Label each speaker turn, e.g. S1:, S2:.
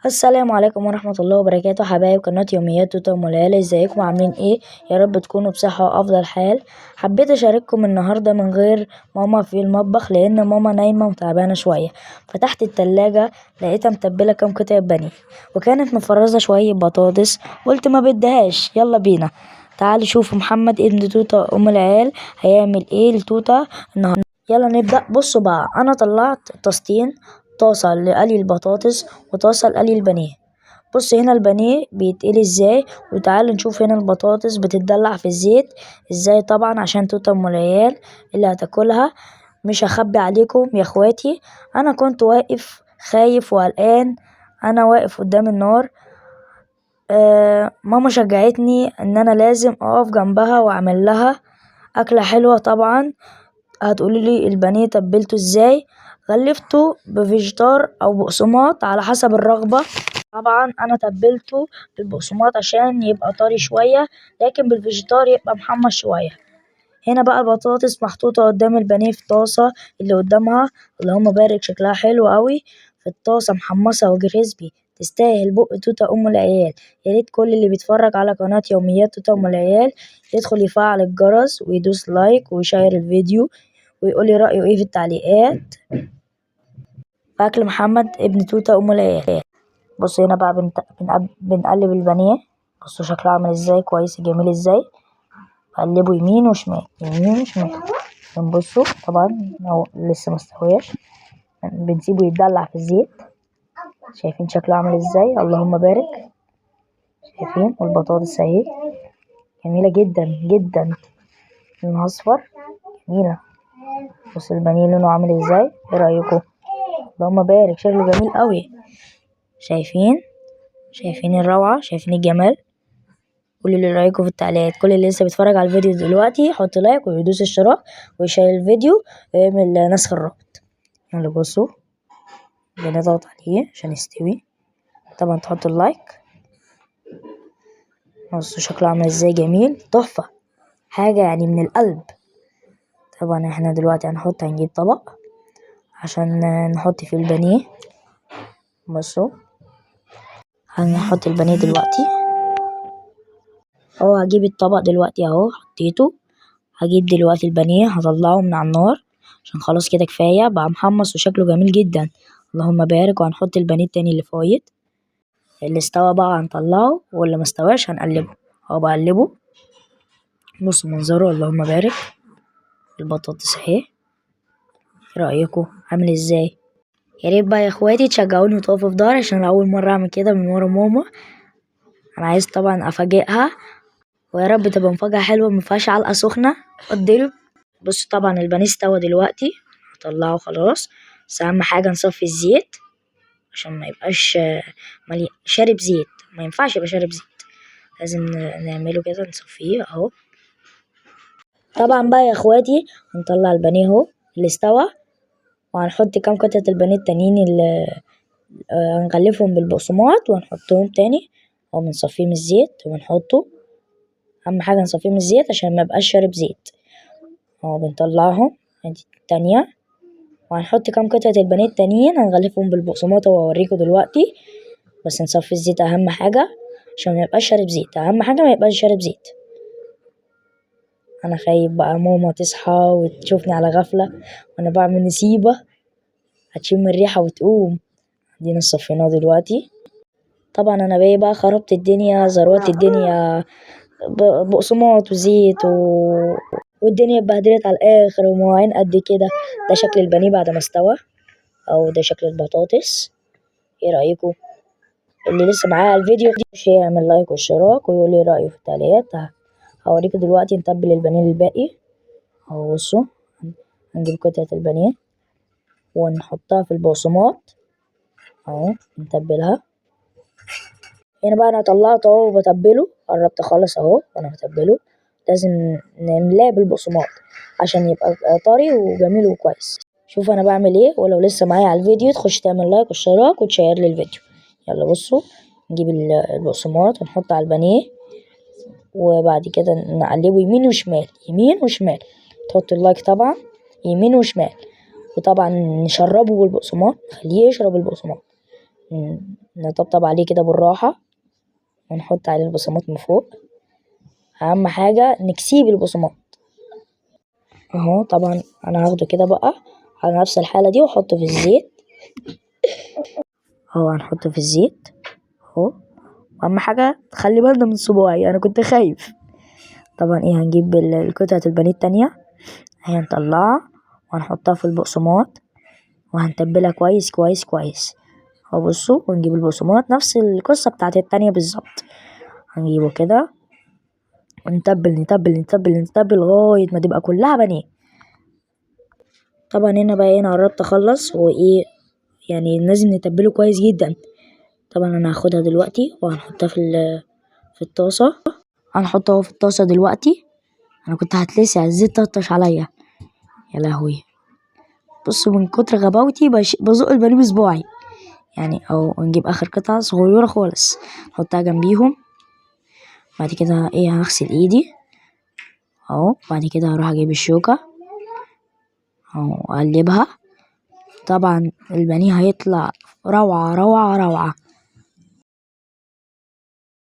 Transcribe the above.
S1: السلام عليكم ورحمة الله وبركاته. حبايب قناة يوميات توتة أم العيال، ازيكم عاملين ايه؟ يا رب تكونوا بصحة وافضل حال. حبيت اشارككم النهاردة من غير ماما في المطبخ لان ماما نايمة وتعبانة شوية. فتحت التلاجة لقيتها متبلة كام قطعة بانيه وكانت مفرزة شوية بطاطس، قلت ما بدهاش، يلا بينا تعالوا شوفوا محمد ابن توتة ام العيال هيعمل ايه لتوتة النهاردة. يلا نبدأ. بصوا بقى، انا طلعت طاستين، طاسة لقلي البطاطس وطاسة لقلي البانيه. بص هنا البانيه بيتقلي ازاي، وتعالوا نشوف هنا البطاطس بتتدلع في الزيت ازاي. طبعا عشان توتة ام العيال اللي هتاكلها، مش هخبي عليكم يا اخواتي، انا كنت واقف خايف وقلقان، انا واقف قدام النار. ماما شجعتني ان انا لازم اقف جنبها واعمل لها اكلة حلوة. طبعا هتقولي لي البانيه تبلته ازاي؟ غلفته بفيجيتار او بقسماط على حسب الرغبة. طبعا انا تبلته بالبقسماط عشان يبقى طري شوية، لكن بالفيجيتار يبقى محمص شوية. هنا بقى البطاطس محطوطة قدام البانيه في طاسة اللي قدامها، اللهم بارك شكلها حلو قوي في الطاسة، محمصة و crispy، تستاهل بق توتة ام العيال. يا ريت كل اللي بيتفرج على قناة يوميات توتة ام العيال يدخل يفعل الجرس ويدوس like ويشير الفيديو ويقولي رأيه ايه في التعليقات في أكل محمد ابن توتة أم العيال. بصوا هنا بقى بنقلب البانيه، بصوا شكله عامل ازاي، كويس جميل ازاي. بقلبه يمين وشمال يمين وشمال. بنبصوا طبعا هو لسه مستويش، بنسيبه يتدلع في الزيت. شايفين شكله عامل ازاي؟ اللهم بارك. شايفين؟ والبطاطس اهي جميلة جدا جدا، لونها اصفر جميلة. بصوا البانيه لونه عامل ازاي، ايه رأيكم؟ اللهم بارك، شكله جميل قوي. شايفين؟ شايفين الروعة؟ شايفين الجمال؟ قولوا لي رأيكم في التعليقات. كل اللي لسه بيتفرج على الفيديو دلوقتي يحط like ويدوس اشتراك ويشير الفيديو ويعمل نسخ الرابط. يلا بصوا بنضغط عليه عشان يستوي، طبعا تحطوا ال like. بصوا شكله عامل ازاي، جميل تحفة، حاجة يعني من القلب. طبعا احنا دلوقتي هنجيب طبق عشان نحط فيه البانيه. بصوا هنحط البانيه دلوقتي اهو، هجيب الطبق دلوقتي اهو حطيته. هجيب دلوقتي البانيه هطلعه من على النار عشان خلاص كده كفاية بقى محمص وشكله جميل جدا، اللهم بارك. وهنحط البانيه التاني اللي فايت، اللي استوى بقى هنطلعه، واللي مستواش هنقلبه اهو، بقلبه. بصوا منظره اللهم بارك. البطاطس اهي، رأيكم عامل ازاي؟ يا ريت بقى يا اخواتي تشجعوني وتقفوا في ظهري عشان اول مرة اعمل كده من ورا ماما. انا عايز طبعا افاجئها، ويا رب تبقى مفاجأة حلوة مفيهاش علقة سخنة اتضرب. بصوا طبعا البانيه استوى دلوقتي، هطلعه خلاص. بس اهم حاجة نصفي الزيت عشان ما يبقاش شارب زيت، ما ينفعش يبقى شارب زيت، لازم نعمله كده نصفيه اهو. طبعا بقى يا اخواتي هنطلع البانيه اهو اللي استوى، وهنحط كام قطعة البانيه التانيين اللي هنغلفهم بالبقسماط وهنحطهم تاني اهو، بنصفيه من الزيت ونحطه. اهم حاجة نصفيه من الزيت عشان ما يبقاش شارب زيت اهو. بنطلعهم ادي التانية، وهنحط كام قطعة البانيه التانيين هنغلفهم بالبقسماط وهوريكم دلوقتي. بس نصفي الزيت اهم حاجة عشان ما يبقاش شارب زيت، اهم حاجة ما يبقاش شارب زيت. انا خايف بقى ماما تصحى وتشوفني على غفلة وانا بعمل نسيبة، هتشم الريحة وتقوم. ادينا صفيناه دلوقتي. طبعا انا باقي بقى خربت الدنيا، زروت الدنيا بقسماط وزيت والدنيا اتبهدلت على الاخر ومواعين قد كده. ده شكل البانيه بعد ما استوى، او ده شكل البطاطس. ايه رايكم؟ اللي لسه معايا على الفيديو يعمل لايك واشتراك ويقول لي رايه في التعليقات. هوريكم دلوقتي نتبل البانيه الباقي اهو. بصوا هنجيب قطعة البانيه ونحطها في البقسماط اهو، نتبلها. هنا بقى انا طلعته اهو وبتبله، قربت اخلص اهو وانا بتبله. لازم نملاه بالبقسماط عشان يبقى طري وجميل وكويس. شوف انا بعمل ايه، ولو لسه معايا على الفيديو تخش تعمل like واشتراك وتشير لي الفيديو. يلا بصوا نجيب البقسماط ونحط على البانيه، وبعد كده نقلبه يمين وشمال يمين وشمال، تحط ال like طبعا يمين وشمال، وطبعا نشربه بالبقسماط، نخليه يشرب البقسماط، نطبطب عليه كده بالراحة ونحط عليه البقسماط من فوق. اهم حاجة نكسيه بالبقسماط اهو. طبعا انا هاخده كده بقى على نفس الحالة دي واحطه في الزيت اهو. هنحطه في الزيت اهو. اهم حاجة خلي بالنا من صباعي، انا كنت خايف. طبعا ايه هنجيب قطعة البانيه التانية هنطلعها وهنحطها في البقسماط وهنتبلها كويس كويس كويس اهو. بصوا، ونجيب البقسماط نفس القصة بتاعت التانية بالظبط، هنجيبه كده ونتبل نتبل نتبل نتبل لغاية ما تبقى كلها بانيه. طبعا هنا بقى انا قربت اخلص، وايه يعني لازم نتبله كويس جدا. طبعا انا هاخدها دلوقتي وهنحطها في الطاسة. هنحطها في الطاسة دلوقتي. انا كنت هتلسع، الزيت طرطش عليا يا لهوي. بصوا من كتر غباوتي بزق البانيه بصباعي يعني. او نجيب اخر قطعة صغيرة خالص نحطها جنبيهم. بعد كده ايه هغسل ايدي اهو. بعد كده هروح اجيب الشوكة اهو واقلبها. طبعا البانيه هيطلع روعة روعة روعة.